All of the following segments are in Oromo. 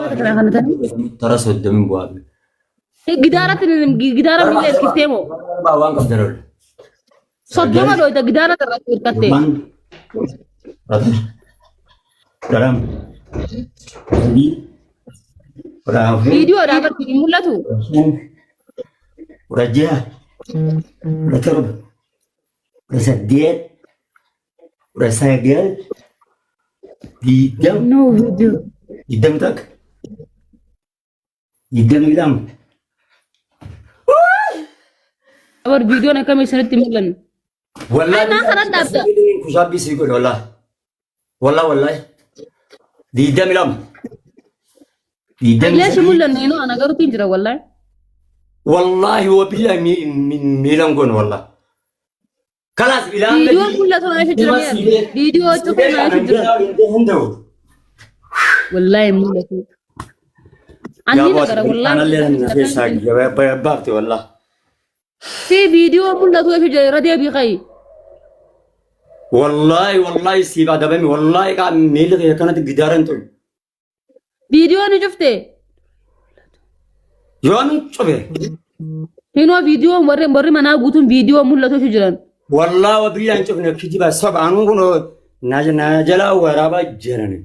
Kana tani. Tara soddomin bu'aa. Gidaaratti gidaara miila hirkiftee moo? Waan qabdan ol. 30 dhoyta gidaara irratti hirkattee. Daram. Sadii. 14. Viidiyoo dhaabatti hin mul'atu. 15. 16. 17. 18. 19. 20. No video. 21. 22. Abar viidiyoon akkamii isinitti mul'annu? Wallahi Ay, naa kanan dhaabda. Kushaabbii sii godhe wallahi. Wallahi wallahi. 22. Leeshi 23. mul'annu inoo ana garuutiin jira wallahi. Wallahi wa billahi miilan goone wallahi. Kalaas ilaan Viidiyoon mul'atu naa isa jira mi'a. Viidiyoo cufee naa isa jira. Wallahi hin mul'atu. Anni nagara wallahi. Anallee na keessaa baafte wallahi. Si viidiyoo mul'atu isa jira irra deebii ka'i. Wallahi wallahi siif adabame wallahi qaa miilli kee akkanatti gidaara hin xuqu. Viidiyoo ni cufte. Yoon cufe. Hinoo viidiyoo warri manaa guutuun viidiyoo mul'atu isa jiran. Wallahi wa billahi hin cufne kijiba soba anuu kun na jalaa waraabaa jirani.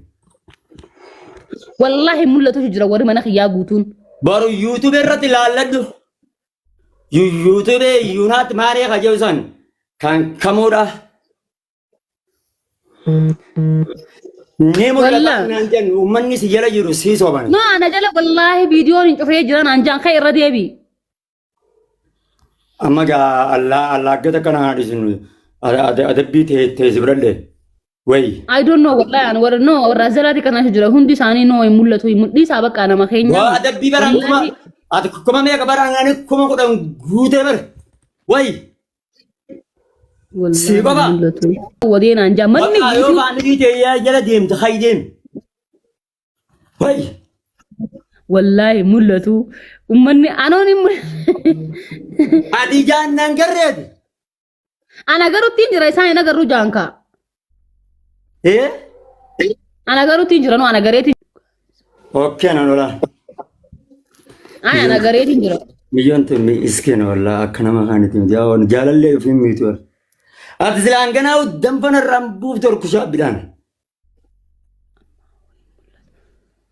Wallahi mul'atu isa jira warri mana kiyyaa guutuun. Baru YouTube irratti ilaalladhu. YouTube yuunaat maaree kajeewu san kan kamuudha. Ni mul'ata Wallah. naan jennu uummanni si jala jiru si soban. No ana jala wallaahi viidiyoon hin cufee jiran an jaan ka'e irra deebi. Amma gaa allaa allaaggata kana haadhisnu adabbii ta'e si biradhe. Wayi. I don't know wallahi an warra no warra jalaati kana jira hundi isaanii no hin mul'atu hin mul'isaa bakka nama keenya. Waa adabbii baraan kuma ati kuma meeqa baraan ani 10,000 guutee bare. Wayi. Wallahi Si qofa. hin mul'atu. Wadeen an jaa manni Bakka yoo guutuu faamilii ta'e jala deemte hayi deemi. Wayi. wallahi hin mul'atu. Ummanni anoon hin mul'atu. Ati jaannaan garreeti. Ana garuutti hin jira isaan hin agarru jaanka. Eh? Ana garuutti hin jira no ana gareetti. Okkee nan ola. Ay ana gareetti hin jira. Biyyoon tun miskiin wallah akka nama kaanitti miti. Yaa jaalallee ofiin miitu wal. Ati silaan ganaa danfana irraan buufte horkushaa bidhaan.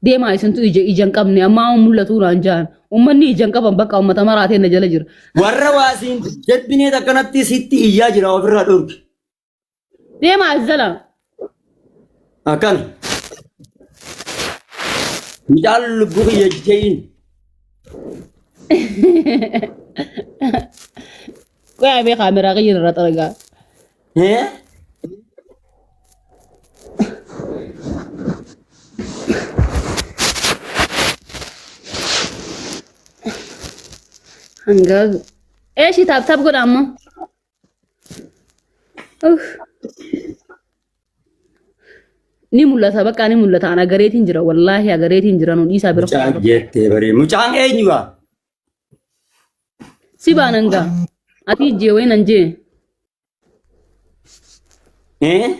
Deemaa isintu ija ija hin qabne ammaa waan mul'atu naan jaan. Uummanni ija hin qaban bakka uummata maraatee na jala jira. Warra waasiin jabbineet akkanatti sitti iyyaa jira ofirraa dhorki. Deemaa as jala. Akkana. Mucaan lubbuu kiyya je'iin. Qoyaa mee kaameraa kiyya irra xaragaa. Eh? Hanga eeshi taap taap godha amma. Uff. Ni mul'ata bakka ni mul'ata an agareetiin jira wallaahi agareetiin jira nu dhiisaa bira Mucaan jettee barii. Mucaan eenyuudha? Si baanan gaa ati ijjee wayi nan jee. Eh?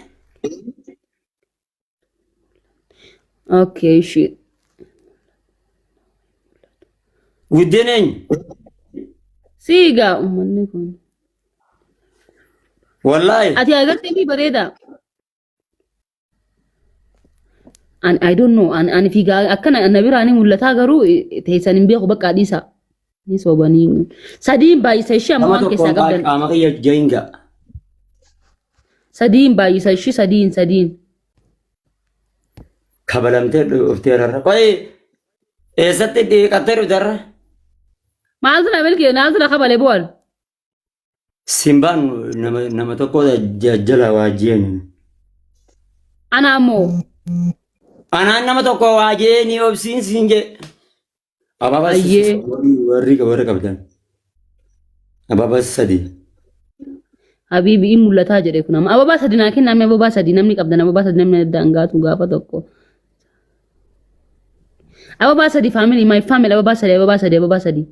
Okay ishee. Guddeen eenyu? Siigaa uummanni kun. Wallaahi. Ati agartee fi bareeda. An I don't know an ani fiigaa akkana na biraa ni mul'ataa garuu teessan hin beeku bakka dhiisaa. Ni sobanii. Sadiin baay'isa ishee amma Nama waan keessaa tokkoon qabdan. qaama kiyya jahinga. Sadiin baay'isa ishee sadiin sadiin. Kabalamtee dhuftee rarra. Qoyi eessatti dhiqattee dhufte rarra? Maaltu na milkee maaltu na kabale bu'an. Simbaan nama tokko jala waa jeeni. Ana ammoo. Anaan nama tokko waa jeeni obsiin siin jee. Abaabaa Ayyee. warri warri qabdan. Abaabaa sadi. Habiibi in mul'ataa jedhe kun amma ababaa sadi naa kennaa mee ababaa sadi namni qabdan ababaa sadi namni adda hangaatu gaafa tokko. Ababaa sadi family my family ababaa sadi ababaa sadi ababaa sadi.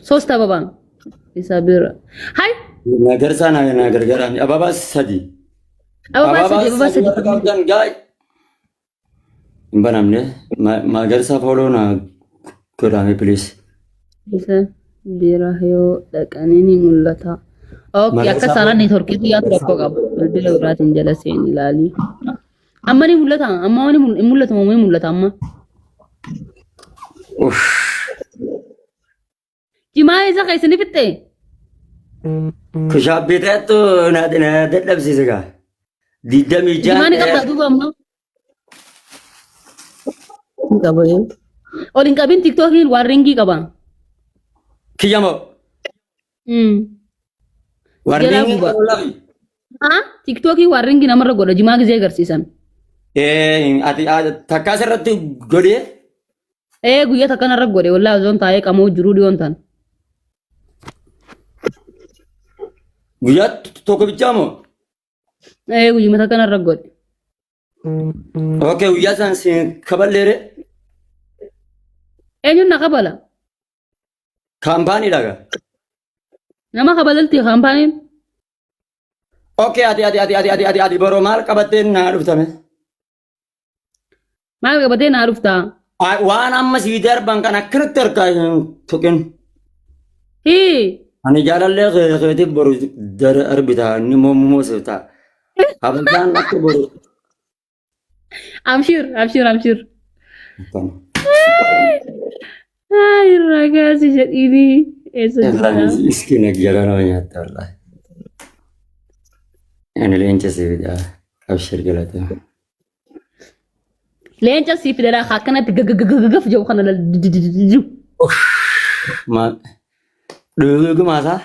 Sost ababaa. Isa bira. Hai Na garsaa na gargaraa. Abaabaa sadi. ababaa sadi ababaa sadi. warri qabdan gaay. Hin banamne. Magarsaa follow na godhaame please. Isa bira yoo dhaqanii ni mul'ata. Okay, akka Magarsaa saanaa neetworkii xiyyaatu rakkoo qaba. Bilbila biraatiin jala seeni ilaali. Amma ni mul'ata. Amma ni mul'ata moo ni mul'ata amma? Uff. Jimaa isa keessa ni fixxee? Kushaabbii ta'ettu na dadhabsiise gaa. Digdamii Jimaa ni ja'a qabdaa duuba amma? Hin qabu. Ol hin qabin tiktookiin waan ringii qaba. Kiyya moo? Jalaa Warreen guba. Haa tiktookii waan ringii namarra godha jimaa gizee agarsiisan. Ati takkaa asirratti godhee Ee guyyaa takka narra godhe wallaahi osoon taa'ee qamoo jiruu dhiyoon tan. Guyyaa tokko bichaa moo? Ee guyyuma takka narra godhe. Okay, guyyaa san si kaballeere. Eenyuun na kabala? Kaampaaniidha gaa. Nama kabalalti kaampaaniin. Okay, ati ati ati ati ati ati ati boroo maal qabattee naa dhuftame? Maal qabatee naa dhuftaa? Waan amma sii darban kan akkanatti harkaa hin tuqin. Hii. Ani jaalallee keetiif boru darbita inni immoo siif ta'a. Habashaan akka boru. Abshir, abshir, abshir. Ay, irraa kaasi jedhiini. Eessa jirta? Miskiina gara nama nyaatta wallaahi. Ani leenca siif fida. Abshir galata. Leenca sii fidela akkanatti gagagagagaf jedhu kana lal. Maal? Dhuguma isaa?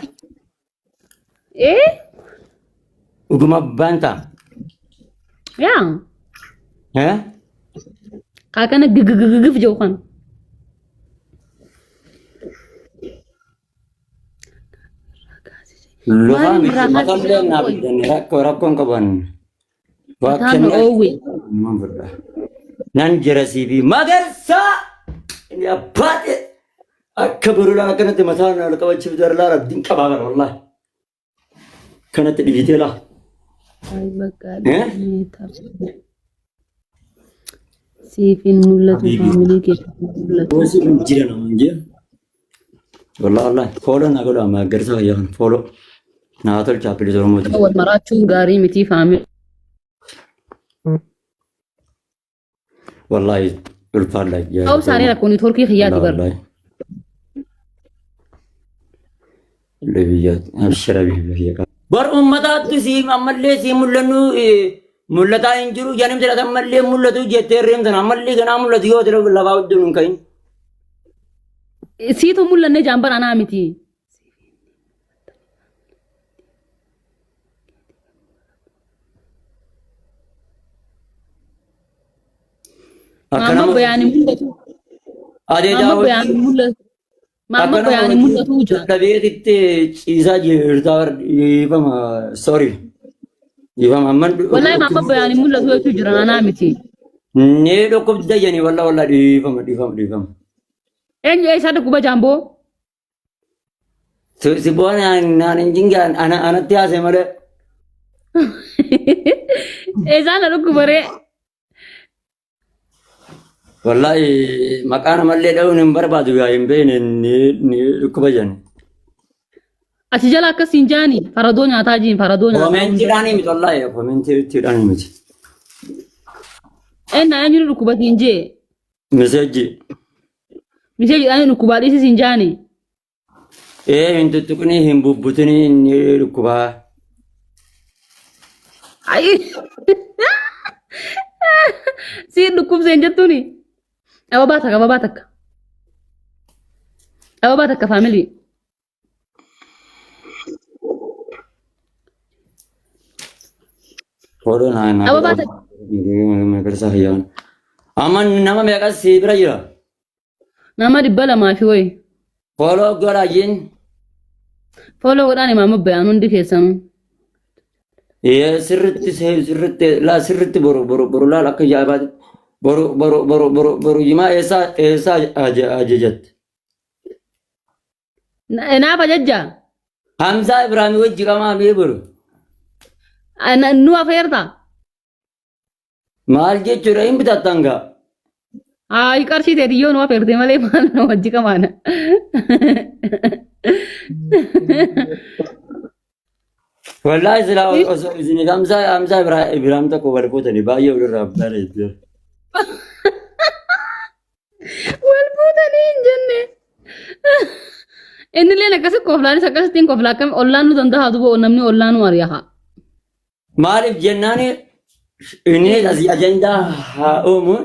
Eh? Dhuguma baanta? Yaa. Eh? Akkana gagagagaf jedhu kana. Lufaa Maaliin miti irraa kaasee matallee naa qoy? biddanii rakkoo rakkoon qaban. Waa Mataan kennaa oowwe. nan fudha. Nan jira siifi magarsaa inni abbaate akka boruudhaan akkanatti mataa na ol qabachiif darlaa rabbiin qabaa bara wallaahi. Kanatti dhiitee laa. Ay bakka Eh? Siif hin mul'atu Habibi. faamilii keessa hin mul'atu. Gosi hin jira nama hin jira. Wallaahi wallaahi fooloo naa godhaa magarsaa fayyaa kana fooloo naa tolchaa pilis Oromooti. Wal maraachuun gaarii miti faamilii. Wallaahi ulfaadha. Ta'uu isaanii rakkoo niitoorkii kiyyaati bara. Wallaahi. Abshira biyya. Bar uummataatti sii ammallee sii mul'annu mul'ataa hin jiru janim jedhata ammallee mul'atu jettee reemtan ammallee ganaa mul'atu yoo ta'e lafaa hojjennu hin ka'in. Siitu mul'anne jaambar anaa miti. Akka Maamma nama bayaan hin mul'atu. adee Maamma bayaan hin mul'atu. Maamma akka bayaan hin nama mul'atu jaa. dadhabeetitti ciisaa jirtaa dhiifama sorry dhiifama amman Wallahi maamma bayaan hin mul'atu jechuu jiran anaa miti. ni dhukkubda jedhanii walla walla dhiifama dhiifama dhiifama. Eenyu eessaa dhukkuba jaamboo? Si bu'aan naan hin jingaan anatti haasee malee. Eessaa na dhukkubaree? Wallaahi maqaa namallee dha'uun hin barbaadu yaa hin beekne ni dhukkuba jedhan. Achi jala akkas hin jaani faradoo nyaataa jiin faradoo nyaataa hunda. Koomentiidhaan miti wallaahi koomentiidhaan miti. Eenna eenyu dhukkuba siin jee? Miseejji. Misee jedhanii dhukkubaa dhiisis hin jaani. Ee hin tuttuqnii hin bubbutinii ni dhukkubaa. Ayi. Siin dhukkubsee hin jettuuni. Ababaa takka ababaa takka. Ababaa takka faamilii. Fooloo naa naa Ababaa takka. magarsaa fayyaan. Amma nama meeqas si bira jira? Nama 200 fi wayi. Fooloo godhaa jeen. Fooloo godhaan imaama bayaan hundi keessanuu. Ee sirritti sirritti laa sirritti boru boru boru laal akka ajaa'ibaatti boru boru boru boru boru jimaa eessaa eessaa ajajatte. Naaf ajajja. Hamzaa Ibraahim wajji qamaa mee boru. Nu afeerta. Maal jechuudha hin bitattan gaa. Hayi qarshii teetiyyoo nu afeerte malee maal nu wajji qabaana. Wallaahi silaa osoo isin Hamzaa Hamzaa Ibraahim tokko wal fuutanii baay'ee walirraa bareeddu. Wal fuutanii hin jenne. Inni illeen akkasi koflaanis akkasittiin kofla akkam ollaan nu danda'a duuba namni ollaan nu ari'a. Maaliif jennaan inni asii ajandaa haa uumu.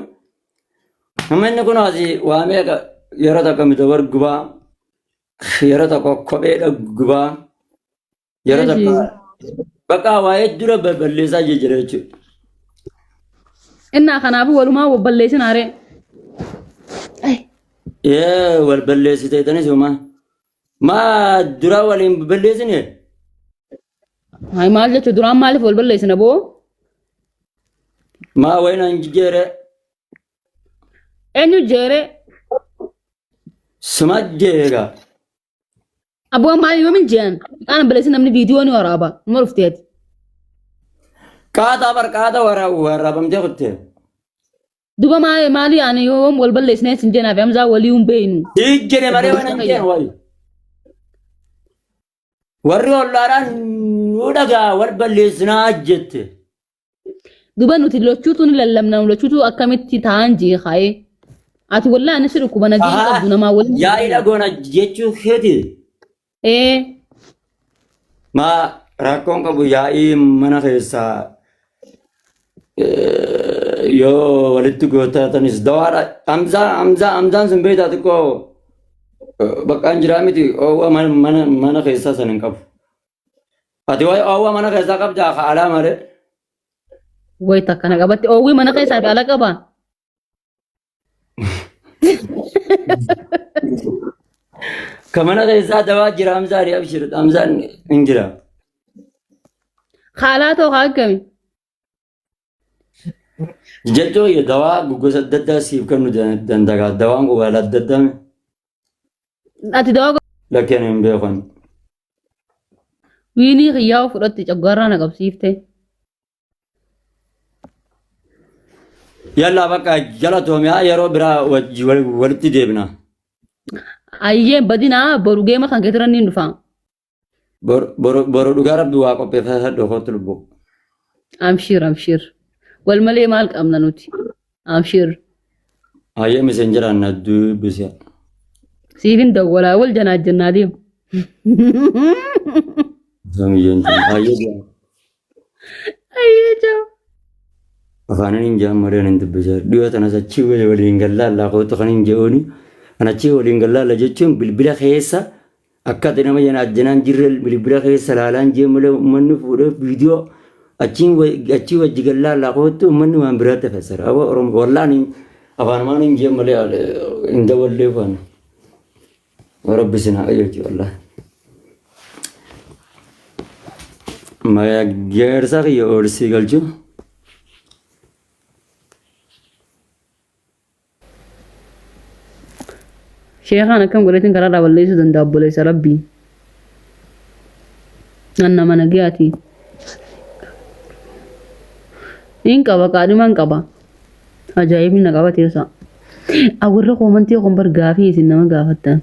Namni kun asii waa meeqa yeroo tokko mitawar gubaa yeroo tokko kopheedha gubaa yeroo tokko bakka waa hedduudha balleessaa jira jechuudha. Innaa kanaafuu walumaa balleessin haaree. Ee wal balleessiteetanis homaa. Maa dura waliin balleessine? Hayi maal jechuun duraan maaliif wal balleessina boo? Maa wayin an jijjeere? Eenyu jeeree? Suma jeega. Abboo maal yoomin jean? Qaana balleessin namni viidiyoo ni waraaba. Numa dhufteeti. Qaataa bar qaata waraabamtee kutte. Duba maali maali ani yoom wal balleessinee sin jenaa fi Hamzaa walii hin beeynu. Jijjeere malee waan hin jeen wayi. Warri ollaadhaan nu dhagaa wal balleessinaa jette. Duba nuti lochuutu ni lallabna lochuutu akkamitti ta'an jee kaa'ee. Ati wallaa ani si dhukkuba nageenya qabdu namaa waliin. Yaa'ii dhagoona jechuu keeti. Ee Maa rakkoon qabu yaa'ii mana keessaa yoo walitti gootaatanis dawaadha. Hamzaa Hamzaa Hamzaan sun beektaa xiqqoo bakka hin jiraa miti oowwa mana mana keessaa san hin qabu. Ati waa'ee oowwa mana keessaa qabdaa ka alaa malee. Wayi takka na qabatti oowwii mana keessaa fi ala qaba. Ka mana keessaa dawaa jira Hamzaan abshir Hamzaan hin jira. Haalaa ta'u haa akkami. Jechuun dawaa gosa adda addaa siif kennu danda'a. Dawaan kun waan adda addaa Ati dawaa lakkeen hin beekan. Wiinii kiyyaa fudhatte coggaarraa na qabsiifte. Yallaa bakka galatoomi yeroo biraa wajji walitti deebina. Ayyee badinaa boru geema kan keetiran niin dhufa. Boru dhugaa rabbi waa qopheeffadhu kootu lubbuu. Amshir amshir. Wal malee maal qabna nuti? Amshir. Hayyee miseenjeraan na dubbise. Siifin dawwalaa wal janaajjannaa deemu. Samiyyeen tun hayyee deema. Ayyee ciao. Afaanin hin jaan malee hin dubbisa. Dhiyoo tanas achii waliin gallaallaa kootu kan hin je'ooni. Kan achii waliin gallaalla jechuun bilbila keessa akka ati nama janaajjanaan jirre bilbila keessa laalaan jee malee uummanni fuudhee viidiyoo achiin achii wajji gallaallaa kootu uummanni waan biraatti fassara. Awwa Oromoo wallaan afaanumaan hin jee malee hin dawallee faana. Rabbi isin haa qajeelchu wallahi. Mageersa kiyya ol sii galchu. Sheekaan akkam godheetiin karaarraa balleessuu danda'a obboleessa rabbii. Nan nama nagayaati. Hin qaba qaadhimaan qaba. Ajaa'ibni na qabate isaa. Warra koomantii kun bar gaafii isin nama gaafattan.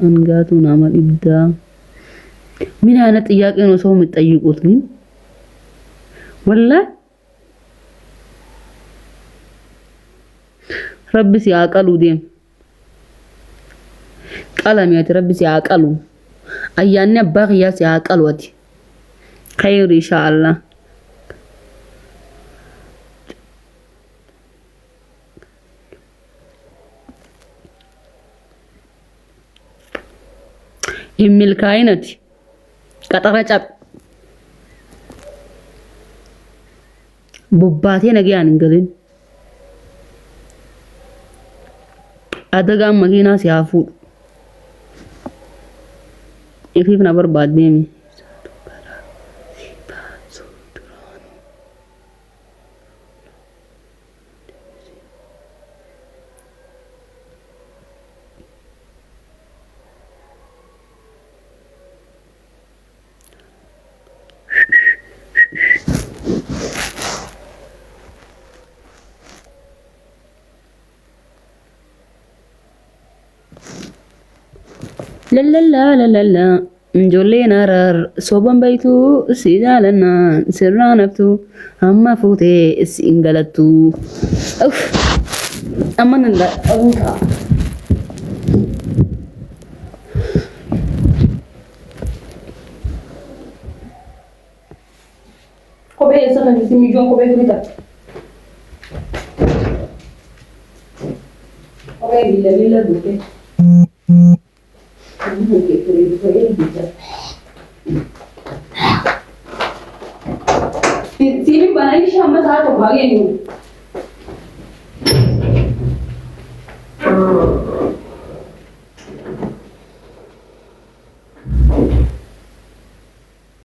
Angaatu nama dhibdaa. Min አይነት ጥያቄ ነው ሰው የምትጠይቁት ግን? ወላሂ Rabbi si haa qaluu deem. Qalami ati Rabbi si haa qalu. Ayyaanni abbaa kiyyaa si haa qalu ati. Khayri insha Allah. Hin milkaa'in ati. Qaxara cap. Bobbaatee nagayaan hin galin. Adagaan makiinaa si haa fuudhu. Ifiif na barbaaddeemi. Lallallaa lallallaa ijoolleen harar soban baytu si jaalannaan sirraa naftu hamma fuutee si hin galattu. Uff amma nan dhabuun ka'a. Kophee eessa kan isin mijoon kophee bita? Kophee miila miila guute. Siifin bana ishee amma sa'a tokko haa geenyu.